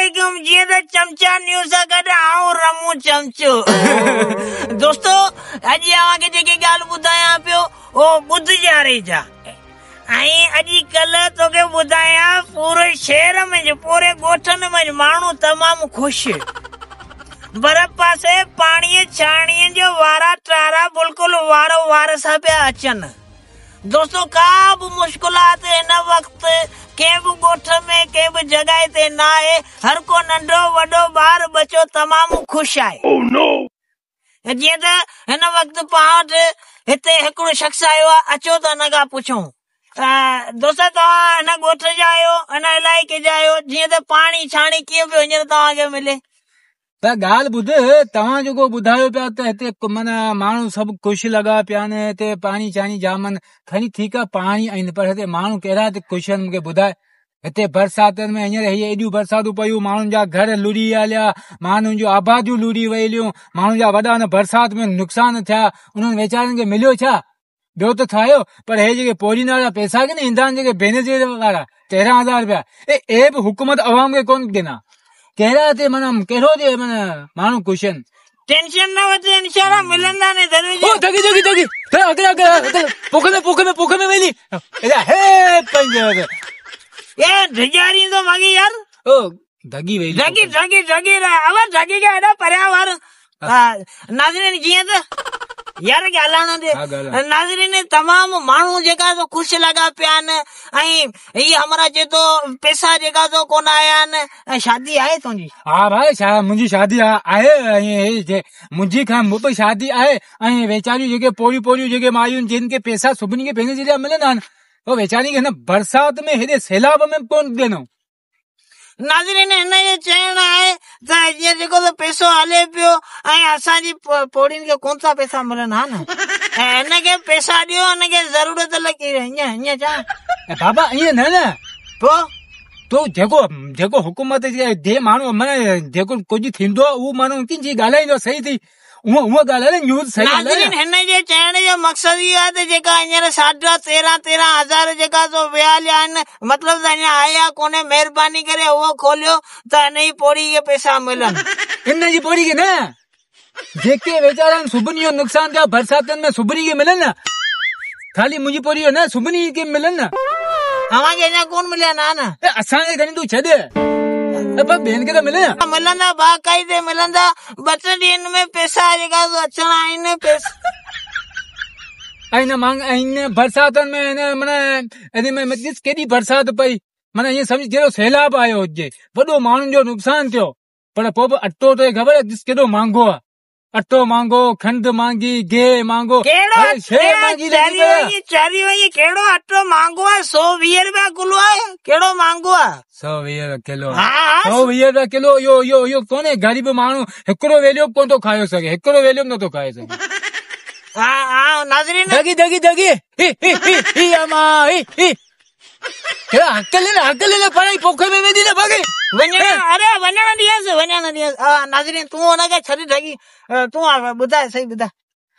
वालेकुम। जीअं त चमचा न्यूज़ सां गॾु आउं रमू चमचो। दोस्तो, अॼु अव्हांखे जेकी ॻाल्हि ॿुधायां पियो उहो ॿुधजारे जा। ऐं अॼुकल्ह तोखे ॿुधायां, पूरे शहर में, पूरे ॻोठनि में माण्हू तमामु ख़ुशि। बर्फ़ पासे पाणीअ छाणीअ जो वारा टारा बिल्कुलु वारो वार सां पिया अचनि। दोस्तो, का बि मुश्किलात हिन वक़्तु कंहिं बि ॻोठ में कंहिं बि जॻह ते न आहे। हर को नंढो वॾो ॿार बचो तमामु ख़ुशि आहे। जीअं त हिन वक़्तु पाण वटि हिते हिकिड़ो शख़्स आयो आहे, अचो त हिन खां पुछूं। दोस्त, तव्हां हिन ॻोठ जा आहियो, हिन इलाइक़े जा आहियो, जीअं त पाणी छाणी कीअं पियो हींअर तव्हांखे मिले? त ॻाल्हि ॿुध, तव्हां जेको ॿुधायो पिया त हिते माना माण्हू सभु ख़ुशि लॻा पिया आहिनि, हिते पाणी छाणी जाम आहिनि। खणी ठीकु आहे पाणी आहिनि, पर हिते माण्हू कहिड़ा हिते ख़ुशि आहिनि, मूंखे ॿुधाए। हिते बरसातनि में हींअर हीअ एॾियूं बरसातूं पयूं, माण्हुनि जा घर लुड़ी हलिया, माण्हुनि जूं आबादियूं लुड़ी वयूं, माण्हुनि जा वॾा न बरसात में नुक़सान थिया, उन्हनि वीचारनि खे मिलियो छा? ॿियो त ठाहियो, पर हे जेके पोरीन वारा पैसा की न ईंदा आहिनि, जेके बेनज़ीर वारा 13,000 रुपया, ए बि हुकूमत अवाम खे कोन ॾिना। कहिड़ा हिते माना कहिड़ो हिते माना माण्हू ख़ुशि आहिनि? टेंशन न वठ, इंशाअल्लाह मिलंदा ने ज़रूर। ओ ठगी ठगी ठगी, अगले अगले अगले, पोख में पोख में पोख में वही हे पंज ए ढिजारींदो मागी यार। ओ ढगी वही ढगी ढगी ढगी अवे ढगी के एॾा परिया वार। नाज़रीन, जीअं त यार ॻाल्हाइण दे। नाज़रीन, तमामु माण्हू जेका तो ख़ुशि लॻा पिया आहिनि ऐं हीअ हमरा चए थो पैसा जेका तो कोन आया आहिनि। ऐं शादी आहे तुंहिंजी? हा भाई, मुंहिंजी शादी आहे। ऐं मुंहिंजी खां बि शादी आहे। ऐं वीचारियूं जेके पोरियूं पोरियूं जेके मायूं आहिनि, जिन खे पैसा सभिनी खे पंहिंजे ज़रिया मिलंदा आहिनि, उहो वीचारी खे हिन बरसात में हेॾे सैलाब में कोन ॾिनो। नाज़रीन, हिन जो चवणु आहे त जीअं जेको त पैसो हले पियो ऐं असांजी पोड़ियुनि खे कोन था पैसा मिलनि, हा न, ऐं हिनखे पैसा ॾियो, हिनखे ज़रूरत लॻी। हीअं हीअं छा बाबा, ईअं न न पोइ तो जेको जेको हुकूमत जे माण्हू माना जेको कुझु थींदो आहे उहो माण्हू कंहिंजी ॻाल्हाईंदो आहे सही थी, उहा उहा ॻाल्हि न्यूज़ सही। नाज़रीन, हिन जे चवण जो मक़सदु इहो आहे त जेका हींअर 13.5 हज़ार जेका सो विया हलिया आहिनि, मतिलबु त अञा आया कोन्हे, महिरबानी करे उहो खोलियो त हिन जी पोड़ी खे पैसा मिलनि। हिन जी पोड़ी खे न, जेके वीचारा सभिनी जो नुक़सान थियो बरसातनि में सभिनी खे मिलनि न, ख़ाली मुंहिंजी पोड़ी जो न, सभिनी खे मिलनि न। अव्हांखे अञा कोन मिलिया? न न, असांखे खणी तूं छॾ, पर ॿियनि खे त मिले न। मिलंदा, बाक़ाइदे मिलंदा। ॿ टे ॾींहंनि में पैसा जेका अचणा आहिनि पैसा। ऐं हिन मांग ऐं हिन बरसातनि में हिन माना हिन में ॾिस केॾी बरसाति पई, माना ईअं सम्झ जहिड़ो सैलाब आयो हुजे, वॾो माण्हुनि जो नुक़सान थियो, पर पोइ बि अटो त ख़बर आहे ॾिस केॾो महांगो आहे, अटो महांगो, खंड महांगी, गेह महांगो, शइ महांगी लॻी पई आहे। चरी वई, कहिड़ो अटो महांगो आहे? 120 रुपया किलो आहे, कहिड़ो महांगो आहे? 120 रुपया किलो, 120 रुपया किलो। इहो इहो इहो कोन्हे, ग़रीब माण्हू हिकिड़ो वेलियो बि कोन थो खाए सघे, हिकिड़ो वेलियो बि नथो खाए सघे। हा हा नाज़रीन, ढगी ढगी ढगी, ही ही ही ही अमा ही ही, कहिड़ा अकल न, अकल न, पढ़ाई पोख में वेंदी न भाॻे वञण। अरे वञण ॾियसि, वञण ॾियसि। नाज़रीन, तूं हुनखे छॾ ढगी, तूं ॿुधाए सही ॿुधाए।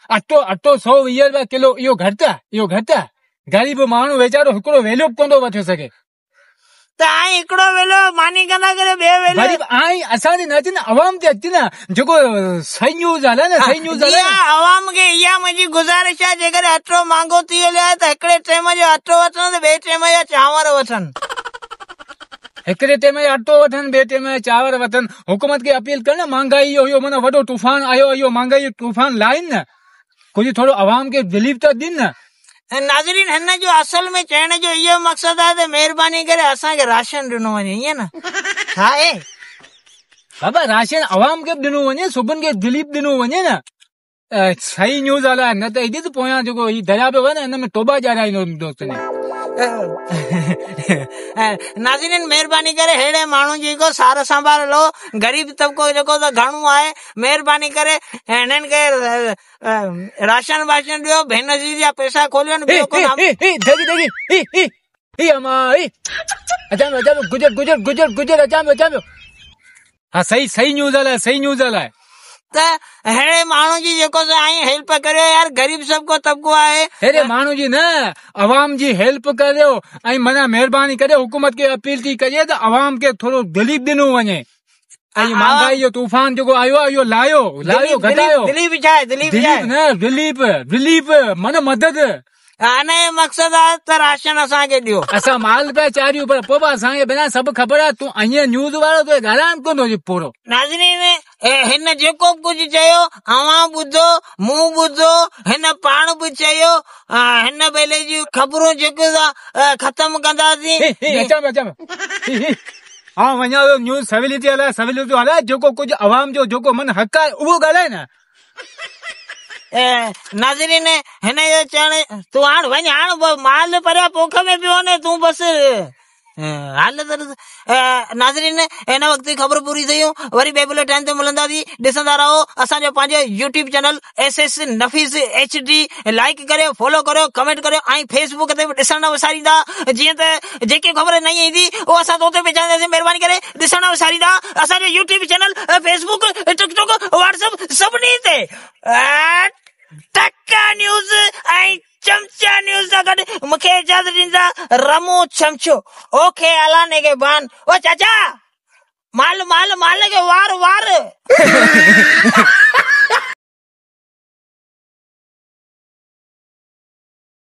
अटो अटो 120 रुपया किलो, इहो घटि आहे, इहो घटि आहे? ग़रीब माण्हू वीचारो हिकिड़ो वेलियो बि कोन थो वठी सघे। त हाणे हिकिड़ो वेलो मानी कंदा करे ॿिए वेले ग़रीब ऐं असांजे न अचे न, अवाम ते अचे न, जेको सही न्यूज़ हले न, सही न्यूज़ हले। अवाम खे इहा मुंहिंजी गुज़ारिश आहे, जेकॾहिं अटो महांगो थी हलियो आहे त हिकिड़े टाइम जो अटो वठनि त ॿिए टाइम जा चांवर वठनि। हिकिड़े टाइम जो अटो वठनि, ॿिए टाइम जा चांवर वठनि। हुकूमत खे अपील करण, महांगाई इहो माना वॾो तूफ़ान आयो, इहो महांगाई जो तूफ़ान लाइनि न, कुझु थोरो अवाम खे रिलीफ त ॾियनि न। नाज़रीन, हिन जो असल में चवण जो इहो मक़सदु आहे त महिरबानी करे असांखे राशन ॾिनो वञे, ईअं न? छा आहे बाबा, राशन अवाम खे बि ॾिनो वञे, सभिनि खे रिलीफ ॾिनो वञे न। सही न्यूज़ हलाए न त ॾिस पोयां जेको हीउ दरिया पियो वहे न, हिन में टोबा ॼाणाईंदो दोस्त ने। नाज़रीन, महिरबानी करे अहिड़े माण्हू जी को सार संभाल लो। ग़रीब तबिको जेको त घणो आहे, महिरबानी करे हिननि खे राशन वाशन ॾियो, बेनज़ीर जा पैसा खोलियो न। ॿियो को ढगी ढगी, ही ही ही अमा ही, अचां पियो, अचां पियो, गुजर गुजर गुजर गुजर, अचां पियो, अचां पियो। हा सही सही न्यूज़ हलाए, सही न्यूज़ हलाए। त अहिड़े माण्हू जी जेको ऐं हेल्प करियो यार, ग़रीब सबको तबिको आहे। अहिड़े माण्हू जी न, अवाम जी हेल्प करियो ऐं माना महिरबानी करे हुकूमत खे अपील थी कजे त अवाम खे थोरो रिलीफ ॾिनो वञे। ऐं महांगाई जो तूफ़ान जेको आयो आहे इहो लायो लायो घटायो। दिलीप छा आहे? दिलीप दिलीप न दिलीप दिलीप माना मदद। अने मक़सदु आहे त राशन असांखे ॾियो। असां माल पिया चारियूं पर पोइ बि असांखे बिना सभु ख़बर आहे तूं ऐं न्यूज़ वारो तो ॻाल्हाइण कोन थो पूरो। नाज़रीन हिन जेको बि कुझु चयो अव्हां ॿुधो मूं ॿुधो हिन पाण बि चयो। हिन वेले जूं ख़बरूं जेके ख़तमु कंदासीं। अचां अचां हा वञा न्यूज़ सवेली थी हलाए सवेली थो हलाए जेको कुझु अवाम जो जेको मन हक़ आहे उहो ॻाल्हाए न। नाज़रीन हिन जो चवण तूं हाणे वञ हाणे माल परिया पोख में पियो ने तूं बसि हाल त। नाज़रीन हिन वक़्तु ख़बर पूरी थियूं वरी ॿिए बुलेटिन ते मिलंदासीं। ॾिसंदा रहो असांजो पंहिंजो YouTube channel S S Nafees H D. Like करियो फॉलो करियो कमेंट करियो ऐं फेसबुक ते बि ॾिसण न विसारींदा जीअं त जेकी ख़बर न ईंदी उहा असां तो ते पहुचाईंदासीं। महिरबानी करे ॾिसण न विसारींदा असांजो YouTube channel Facebook TikTok WhatsApp सभिनी ते टका न्यूज़ ऐं चमचा न्यूज़ सां गॾु मूंखे इजाज़त ॾींदा रमू चमचो। ओके अलाने के बान। ओ चाचा माल माल माल के वार वार।